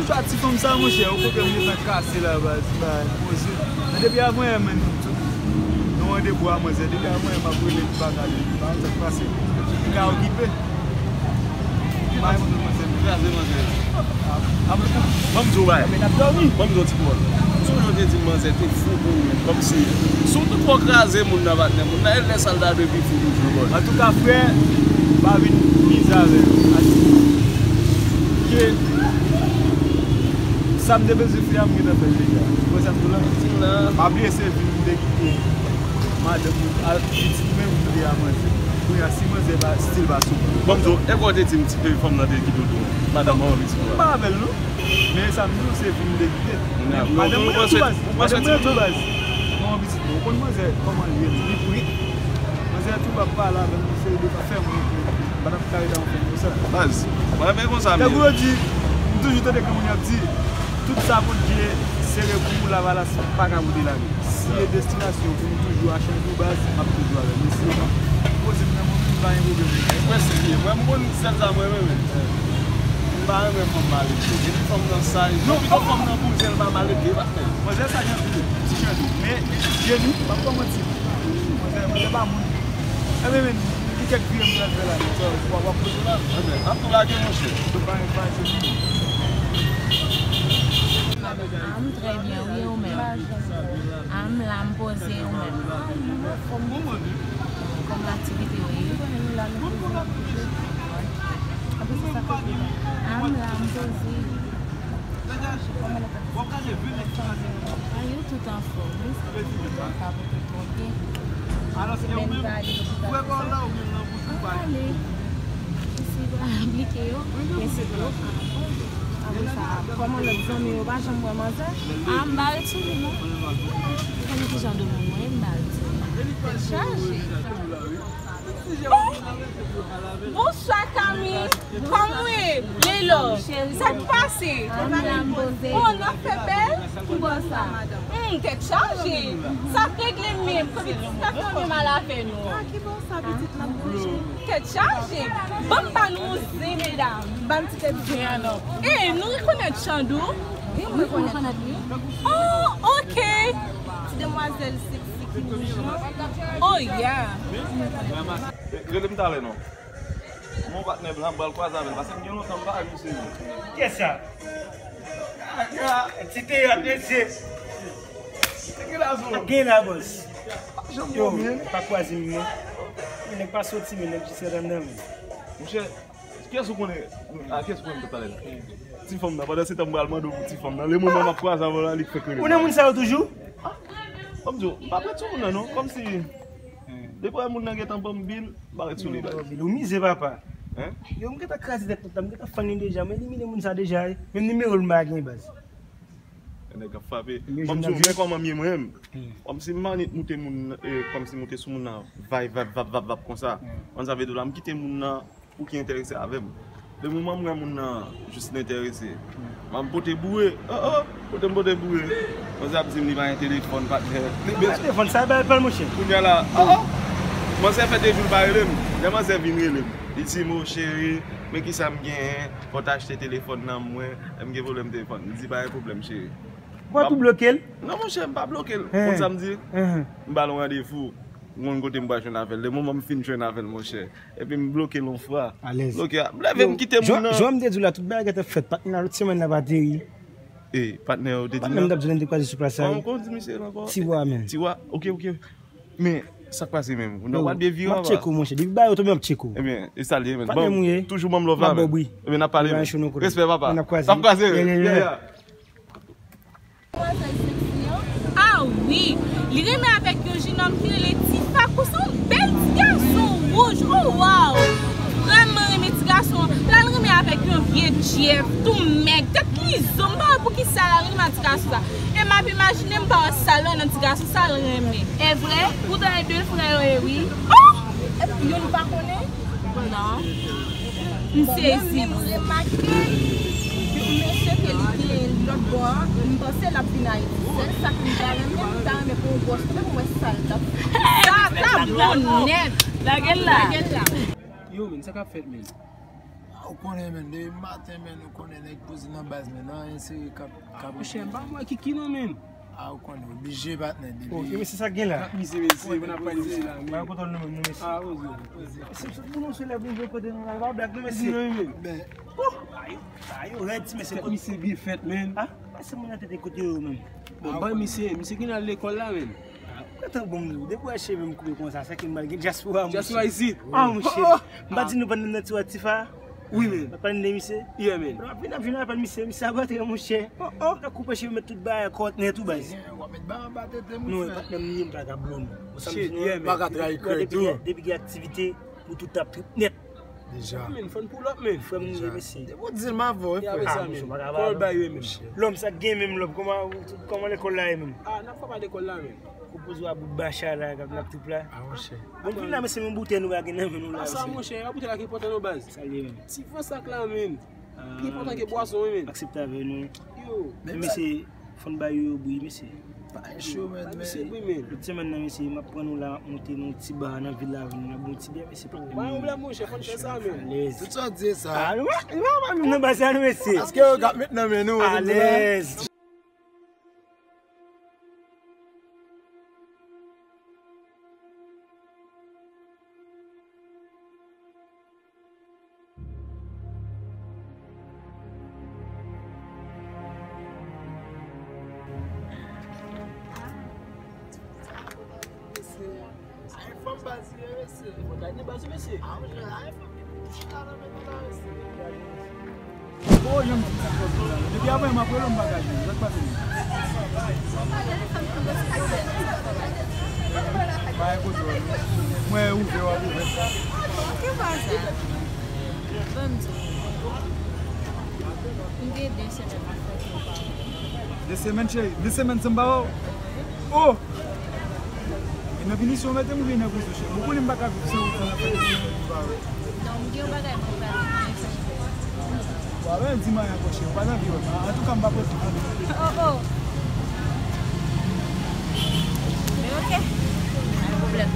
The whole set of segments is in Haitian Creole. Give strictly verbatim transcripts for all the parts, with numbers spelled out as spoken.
Chwa ti fanm sa, monchè, ou konprann m gentan kase la, baz, li pa poze. Men depi avan yè, menm, nou randevou a manzè, depi avan yè, m ap rele li pa ka, li pa konn sa k pase. Li ka okipe. Kraze manzè. Ban m di w bagay. Ban m di w ti pawòl. Sou jan w te di m manzè te fou pou ou, kòmsi si w te twò kraze moun nan, patnè, moun nan, e lè sa l ta dwe pi fou toujou, bòs. Antouka, frè, pa vin mize avè l. Ke sa m te bezwen fè a, m gentan fè l deja. Ou konprann sa m di w la? M a bliye se vi m te kite madanm mwen, a, pitit mwen, m te a manzè. Kounye a, si manzè pa, still pa sou mwen. Ban m di w, e kwa w te di m ti, e, fanm nan te kite w tou? Madanm mwen anvi ti pawòl. M pa avè l, non. Men sa m di w, se vi m te kite. Madanm mwen tou baz. Madanm mwen tou baz. Mwen anvi ti pawòl. Ou konn manzè, kòman l ye, li pri. Manzè tou ap pale avè m, se de pa fè mwen, m pa t ap kare dan yon fanm konsa. Baz, mwen renmen konsa, men tankou yo di, m toujou tande kòman y ap di, tout sa Bondye sere pou ou, Lavalas pa ka pote lari. Si e destinasyon pou m toujou a Chandou baz, m ap toujou avè l. Men si yo poze m nan moman, m pa gen pwoblèm. E prensip li ye. Mwen, m konn sèl sa mwen renmen. M pa renmen fanm maledve. Depi fanm nan saj, non, pito fanm nan bouzen, l pa maledve, pa fè. Manzè saj anpil, ti Chandou. Men, jeni, m ap ba w manti. Manzè, manzè pa moun. Enben, men, ki kèk vye m pral fè la, men sa, w ap, w ap poze la. Enben, n ap tou lage, monchè. Tout bagay pase. Ah, m trè byen, wi, ou menm? Ah, m la, m poze, ou menm? Kòman aktivite yo ye? Ah, m la, m poze. Ah, yo tout anfòm, wi, sa ki ka pote twò byen. Menm pa ale lopital konsa. An ale. Isi yo aplike yo, men se yo. Apre sa, kòman lòt zanmi yo pa janm wè manzè? Ah, m pa ret sou li, non. Konn ki jan de moun mwen ye, m pa ret sou li. Tèt chaje. Bonswa, Kami. Kòman w ye, Lelo? Sa k pase? Bon, n ap fè bèl? Ki bò sa? Hmm, tèt chaje. Sa k regle menm? Kòman ti tèt la fè mal avè nou? Ah, ki bò sa, pitit, n ap bouje? Tèt chaje. Ban m ba nou yon zen, medam. Ban m ti tèt zen an, non. Eh, nou rekonèt Chandou? Wi, mwen rekonèt li. Oh, ok. Ti demwazèl seksi ki wouj lan. Oh, yeah. Rele m talè non. Mon patnè blan, m pral kwaze avè l, paske m gen lontan m pa wè misye. Kiyès sa? Ti teyat, mesye. Sa gen la, bòs? Yo, pa kwaze m non. Nèg pa soti, men nèg jis ret anndan, men. Monchè, kiyès ou konnen? A kiyès ou konnen m t ap pale la? Ti fanm nan, pandan se tan m pral mande w pou ti fanm nan. Le moman m ap kwaze avè w la, li fèk rele m. Ou nan moun sa yo toujou? Ban m di w, m p ap ret sou moun nan non. Kòmsi depi w wè moun nan gentan ban m bil, m pa ret sou li, baz. Ou mize, papa. Hein? Yo, m gentan kraze tèt tout la, m gentan fann li deja, m elimine moun sa deja, wi. Menm nimewo l m pa gen, baz. Nèg ap frape. Ban m di w, men kòman m ye mwen menm. Kòmsi m manit moute moun, eh, kòmsi moute sou moun nan, vay, vap, vap, vap, vap, konsa. Konn sa vle di w la, m kite moun nan pou ki enterese avè m. Le moman m wè moun nan jis enterese, m ap pote boure. Oh, oh, kote m pote boure? Manzè ap di m li pa gen telefòn, patnè. Li pa gen telefòn, sa bay pal, monchè. Kounye a la, oh, oh. Manzè fè de jou l pa rele m. Lè manzè vin rele m, li di m, "O cheri, men kisa m genyen, fò w ta achte telefòn nan mwen, m gen pwoblèm telefòn." M di, "Pa gen pwoblèm, cheri." Ou pa tou bloke l? Non, monchè, m pa bloke l. Konn sa m di? M ba l yon randevou. M konn kote m pral jwenn avè l. Le moman m fin jwenn avè l, monchè. Epi m bloke l yon fwa. Alèz. Bloke a. M leve, m kite moun nan. Jan m te di w la, tout bagay gentan fèt. Patnè a lòt semèn la pa ateri. E, patnè yo te di m nan. Patnè m t ap di w la, m te kwaze sou plas la. Kòman, kòman di misye ankò? Tiwa, men. Tiwa, ok, ok. Men, sa k pase menm? Kounye a w pral byen vire anba. M ap tcheke w, monchè. Depi bagay yo tonbe, m ap tcheke w. Ebyen, e sa l ye, men. Patnè m ou ye. Toujou ban m love la, men. Ebyen, n ap pale, men. Respè, papa. N ap kwaze. N ap kwaze. Yeah, yeah, yeah. Demwazèl seksi an? Ah wi, li renmen avèk yon jenòm ki rele Tifa, konsa yon bèl ti gason wouj. Oh wow! Vrèman renmen ti gason an. La l renmen avèk yon vye Jeff, tou mèg, tèt li zo, m pa wè poukisa la l renmen ak ti gason sa. E m ap imajine m pa wè sa l wè nan ti gason sa l renmen. E vre? Poutan e de frè yo ye wi. Oh! Epi youn pa konnen? Non. M sezi. Mwen menm, m remake yon mesye ke li gen lòt bò a, m panse l ap vin Ayiti. Sèl sa k m ta renmen, m ta renmen pou yon bòs tonbe pou m wè sa l t ap fè. Sa, sa bon nèt. Lage l la. Lage l la. Yo, men, sa k ap fèt, men? Ou konnen, men, depi maten, men, ou konnen nèg poze nan baz, men, nan yon seri k ap, k ap... Monchè, m pa wè Kiki non, men. A, ou konnen, oblije, patnè, depi... Oh, men se sa k gen la. Misye, mesye, moun ap pale la, men. Mwen kontan nou menm, nou, mesye. A, oze, oze. Se tout moun nou se lè pou nou kote nou la, pa blak, non, mesye. Non, men. Ben. Oh, a yo, a yo rèd, ti mesye. Tèt misye byen fèt, men. A, se moun nan tèt kote yo, men. Bon, bay misye, misye ki nan lekòl la, men. Ou gentan bon, depi w wè cheve m koupe konsa, sa ki mal gen dyaspora, monchè. Dyaspora isit. Ah, monchè. M pa di nou pa nan nati Tifa. Wi, men. N ap pale de misye. Yeah, men. Vin ap vin apèl misye, misye ap rantre, monchè. Oh, oh. L ap koupe cheve, met tout bagay kòt nèt ou baz. W ap met bagay anba tete, monchè. Non, e patnè m ye, m pa ka blow nou. Shit, yeah, men. Pa ka trayi krèd tou. Depi gen aktivite, pou tout ap trip nèt. Deja. Men, fò n pull up, men. Frè m, mesye. Depi w di l m avè w, wi, frè. Kòl bay wi, men. Lòm sa gen menm, lòm. Kòman, kòman lekòl la ye menm? A, n ap fè pa lekòl la, men. Ou poze w a bout bacha la, k ap n ap trip la. A, monchè. Bon, vin la, mesye, men boutèy nou pa gen nan men nou la, mesye. A, sa, monchè, a boutèy la ki enpòtan nan baz. Sa l ye menm. Ti fò sak la, men. Pi enpòtan ke bwason, wi, men. Aksepte avè nou. Yo. Men, mesye, fò n ba yo bri, mesye. Bay cho, men, men. Lòt semèn nan, mesye, m ap pran nou la, m ap monte nan yon ti ba nan vil la, vin nan bon ti byen, mesye, pa gen pwoblèm, monchè, fò n fè sa, men. Alèz. Tout sa w di sa. A, nou pa, nou pa menm nan baz la, non, mesye. Paske yo k ap met nan men nou, ou di m sa. Alèz. Ay, fanm baz yo, mesye. Fò gade baz yo, mesye. A, monchè, ay, fanm ki chita nan men nou la, mesye. Oh, jan m di sa, depi apre m ap rele w, m pa ka jwenn. Sa k pase menm? Bay kote w. Mwen ouvè, w ap ouvè. Ki baz sa? Ban m di w. M gen de semèn m ap fè tou pa wè. De semèn, cheri? De semèn san m pa wè w? Oh! E nan pinisyon w mete m, ou vin nan prizon, cheri. Ou konnen m pa ka viv san ou, san afè de semèn m pa wè w. Non, m gen yon bagay mwen pral fè. Wa wè, di m anyen ankò, cheri. Ou pa nan vi wè m. Antouka, m pa prese. Oh, oh. Men oke. Pa gen pwoblèm.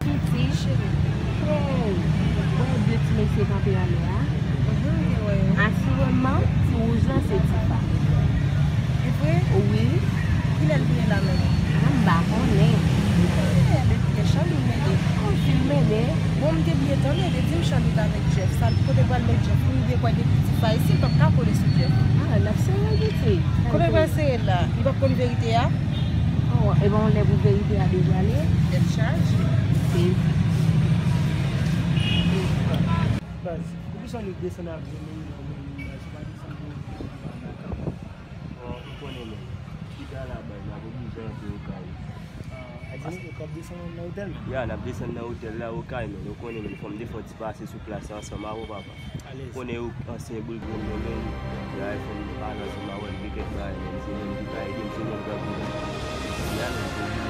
Piti, cheri. Hey, wè de ti mesye kanpe anlè a? Mhm, m te wè yo. Asireman, ti wouj lan se Tifa. E vre? Wi. Kilè l vini la menm? A, m pa konnen. Eh, men kounya Chandy mele. Oh, si l mele. Bon, m te bliye tande, te di m Chandy t avèk Jeff. Sa, kote l pral met Jeff? M te kwè depi Tifa isit, l p ap ka kole sou Jeff. A, l ap sere, piti. Kote l pral sere la? Li p ap konn verite a? Oh, e bon, lè pou verite a devwale. Tèt chaje. Se... Baz, poukisa nou desann avyon nou nan men nou, baz? Ou pa desann pou nou vin anba nan kan? Bon, ou konnen, men. Chita la, baz, n ap oblije antre Okay. Ah, a di nou, nou p ap desann nan otèl, non? Ya, n ap desann nan otèl la, Okay, men. Ou konnen, men, fò m te fè yon ti pase sou plas la ansanm avè w, papa. Alèz. Konnen yo ansyen boul grenn mwen menm, ya, fò m pale ansanm avè l de kèk bagay, men se menm ki pa ede m, se menm k ap di m. Ya, men se li.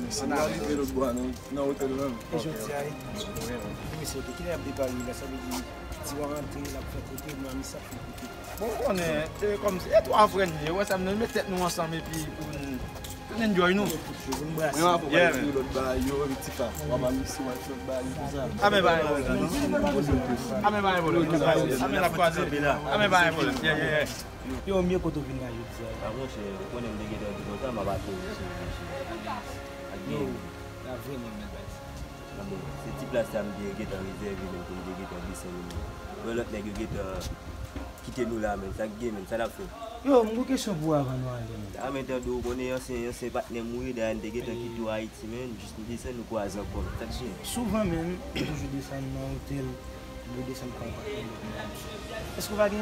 Si n rive lòt bò a, nan, nan otèl la menm. E jodi a, e, misye te, kilè y ap depale la, sa vle di, ti w a rantre, l ap fè kote, manmi sa ap fè kote. Bon, ou konnen, e kòmsi, e twa frè n ye, ou wè sa, nou met tèt nou ansanm epi pou n, pou n enjoy nou. Mwen, apre, w ap rive lòt bagay yo, epi ti pa, w ap misye, w ap fè lòt bagay yo, konsa. A, men pa gen pwoblèm, non? A, men pa gen pwoblèm. A, men n ap kwaze. A, men pa gen pwoblèm. Yeah, yeah, yeah. Yo, Mye, kote w vin la jodi a? A, monchè, ou konnen m te gentan di konsa, m ap ateri sou Rive Chili. Ak Yo, gen la vrèman bèl bagay sa. A, bon, se ti plas sa m te gentan rezève, menm, pou m te gentan desann. Wè lòt nèg yo gentan kite nou la, menm. Sa k gen, menm? Sa n ap fè? Yo, m gon kesyon pou w avan nou ale, menm. A, men tande, ou konnen ansyen, ansyen patnè m ou ye, dayè n te gentan kite w Ayiti, menm. Jis nou desann, nou kwaze ankò, menm. Sa k gen? Souvan, menm, nou toujou desann nan otèl. Yo desann kòb ak yon lòt moun. Èske w pa gen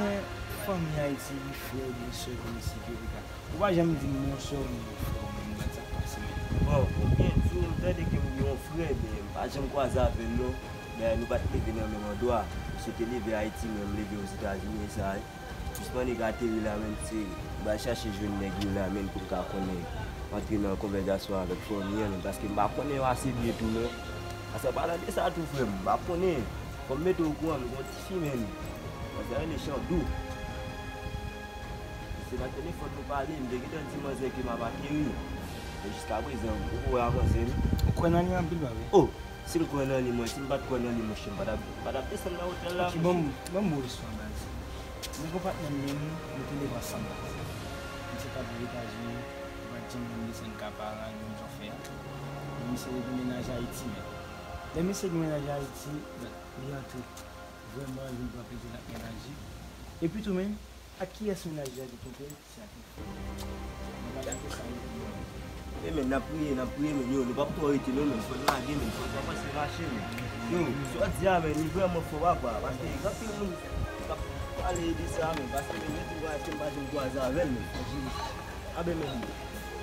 fanmi Ayiti, frè oubyen sè kòm isi ke ou ka, ou pa janm di m bonswa, m di w frè, m di w sa k pase, men. Bon, oubyen di w m tande ke m gen yon frè, men m pa janm kwaze avè l, non. Dayè, nou pa t leve nan menm andwa. Misye te leve Ayiti, mwen m leve Ozetazini, e sa, jis pandan l ateri la, menm, se m al chache jwenn nèg yo la, menm, pou m ka konnen antre nan konvèzasyon avèk fanmi an, menm, paske m pa konnen yo ase byen tou, non. Paske an palan de sa tou, frè m, m pa konnen. Fò m mete w okouran, m gen yon tifi, menm. Manzè rele Chandou. Se nan telefòn nou pale, m te gentan di manzè ke m ap ateri. Men jiskaprezan, m poko wè a manzè, non. Ou kwè nan li anpil, pa vre? Oh! Si m kwè nan li, mwen, si m pa t kwè nan li, monchè, m pa t ap, m pa t ap desann nan otèl la, monchè. Ok, ban m, ban m bon istwa, baz. Mwen gon patnè m menm, nou te leve ansanm, baz. Misye t ap viv Etazini, li pa t janm janm desann ka paran l, menm jan w fè a. Men misye te gen mennaj Ayiti, men. Lè misye gen mennaj Ayiti, baz, li antre vrèman, li vin pran plezi l ak mennaj li. Epi tou, menm, ak kiyès mennaj li a te twonpe l? Se ak yon fanm. Mwen pa dakò sa yo di yo. E men, n ap priye, n ap priye, men yo, nou p ap twò rete, non, men fò n lage, men fò n kòmanse mache, men. Yo, sa w di a, men, li vrèman fò, papa, paske gen anpil moun k ap pale de sa, men, paske, men, mwen tou, wè, ke m pa janm kwaze avè l, men. A, ben, men,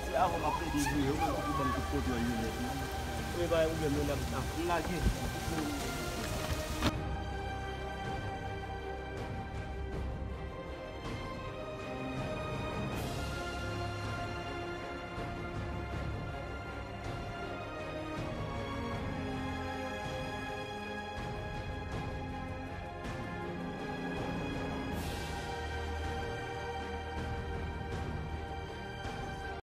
se avan m ap plede jwe, ou menm ki pou ban m tout kontwòl yo nèt, non. Ou pa gen pwoblèm, non, n ap, n ap lage.